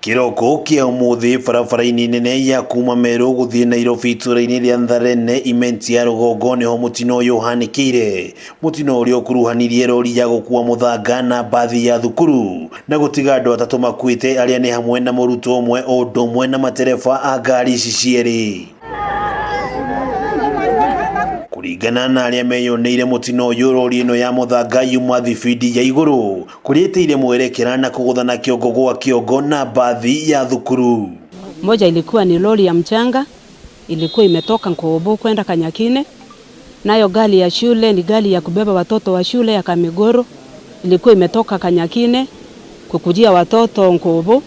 Kĩroko kĩa ũmũthĩ barabara-inĩ nene ya kuma Meru gũthiĩ Nairobi itũra-inĩ rĩa Ntharene Imenti ya rũgongo nĩho mũtino ũyũ ũhanĩkĩire. Mũtino ũrĩa ũkuruhanirie rori ya gũkua mũthanga na mbathi ya thukuru na gũtiga andũ atatũ makuĩte arĩa nĩ hamwe na mũrutwo ũmwe o ũndũ ũmwe na matereba a ngari ici cierĩ. Kũringana na arĩa meyoneire mũtino ũyũ, rori ĩno ya mũthanga yuma thibindi ya igũrũ kũrĩa ĩteire mwerekera na kũgũthana kĩongo gwa kĩongo na mbathi ya thukuru. Moja ilikuwa ni lori ya mchanga, ilikuwa imetoka Nkobo kwenda Kanyakine. Nayo gari ya shule ni gari ya kubeba watoto wa shule ya Kamigoro, ilikuwa imetoka Kanyakine kukujia watoto Nkobo,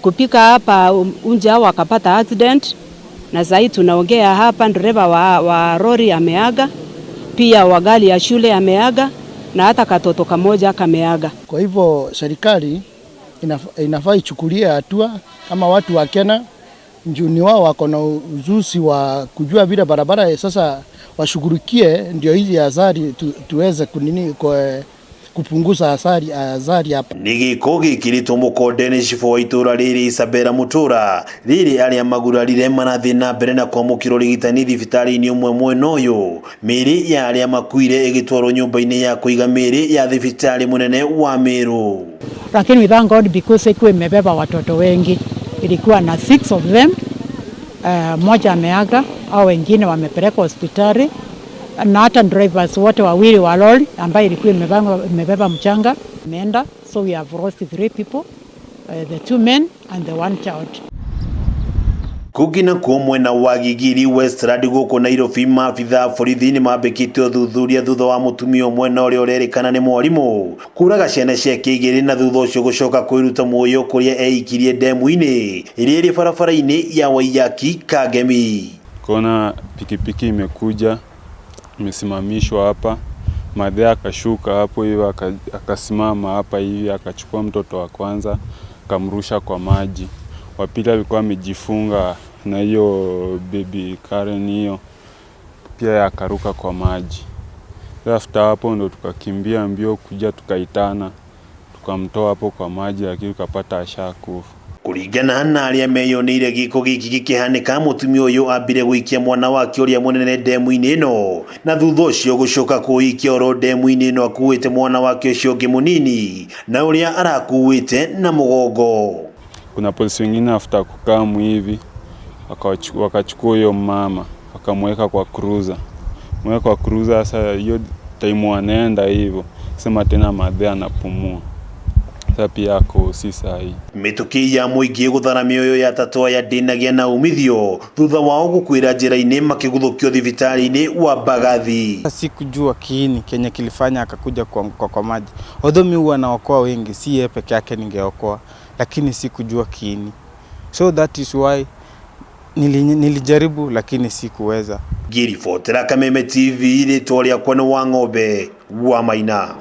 kupika hapa unja hao wakapata accident, na sasa tunaongea hapa dereva wa lori ameaga, pia wa gari ya shule ameaga, na hata katoto kamoja kameaga. Kwa hivyo serikali inafaa ichukulie hatua kama watu wa Kenya njuni wao wako na ujuzi wa kujua vile barabara, sasa washughulikie ndio hizi athari tuweze kunini kwa kupunguza athari hapa. Nĩ gĩko gĩkĩrĩtwo mũkonde nĩ cibũ wa itũra rĩrĩ Isabella Mutura rĩrĩ arĩa magurarire marathiĩ na mbere na kwamũkĩra ũrigitani thibitarĩ-inĩ ũmwe mwena ũyũ. Mĩĩrĩ ya arĩa makuire ĩgĩtwarwo nyũmba-inĩ ya kũiga mĩĩrĩ ya thibitarĩ mũnene wa Meru. Lakini we thank God because ikuwa imebeba watoto wengi, ilikuwa na 6 of them. Mmoja ameaga au wengine wamepelekwa hospitali, na hata drivers wote wawili wa lori ambayo ilikuwa imebeba mchanga imeenda. So we have lost 3 people, the 2 men and the 1 child. Kũngĩ nakuo mwena wa Gigiri Westland gũkũ Nairobi, maabitha a borithi nĩ mambĩkĩte ũthuthuria thutha wa mũtumia ũmwe na ũrĩa ũrerĩkana nĩ mwarimũ kũraga ciana ciake igĩrĩ na thutha ũcio gũcoka kwĩruta muoyo kũrĩa eikirie ndemu-inĩ ĩrĩa ĩrĩ barabara-inĩ ya Waiyaki Kangemi. Kona pikipiki imekuja imesimamishwa hapa, madhe akashuka hapo hivi akasimama hapa hivi akachukua mtoto wa kwanza akamrusha kwa maji. Wa pili alikuwa amejifunga na hiyo baby Karen hiyo pia akaruka kwa maji. After hapo ndo tukakimbia mbio kuja tukaitana tukamtoa hapo kwa maji, lakini tukapata ashakufa. Kũringana na arĩa meyoneire gĩko gĩkĩ gĩkĩhanĩka, mũtumia ũyũ ambire gũikia mwana wake ũrĩa mũnene ndemu-inĩ ĩno na thutha ũcio gũcoka kũikia oro ndemu-inĩ ĩno akuĩte mwana wake ũcio ũngĩ mũnini na ũrĩa arakuĩte na mũgongo. Kuna polisi wengine after kukamu hivi wakachukua huyo mama wakamweka kwa cruiser. Mweka kwa cruiser, sasa hiyo time wanaenda hivyo sema tena madhe anapumua. Sasa pia ako si sahi. Mĩtũkĩ ya mũingĩ gũthara mĩoyo ya atatũ aya ndĩnagĩa na umithio thutha wao gũkuĩra njĩra-inĩ makĩguthũkio thibitarĩ-inĩ wa Mbagathi. Sikujua kiini kenye kilifanya akakuja kuanguka kwa maji. Although mimi huwa naokoa wengi, si yeye peke yake ningeokoa, lakini sikujua kiini. So that is why nilijaribu lakini sikuweza. Ngĩribotera Kameme TV, rĩtwa rĩakwa nĩ Wang'ombe wa Maina.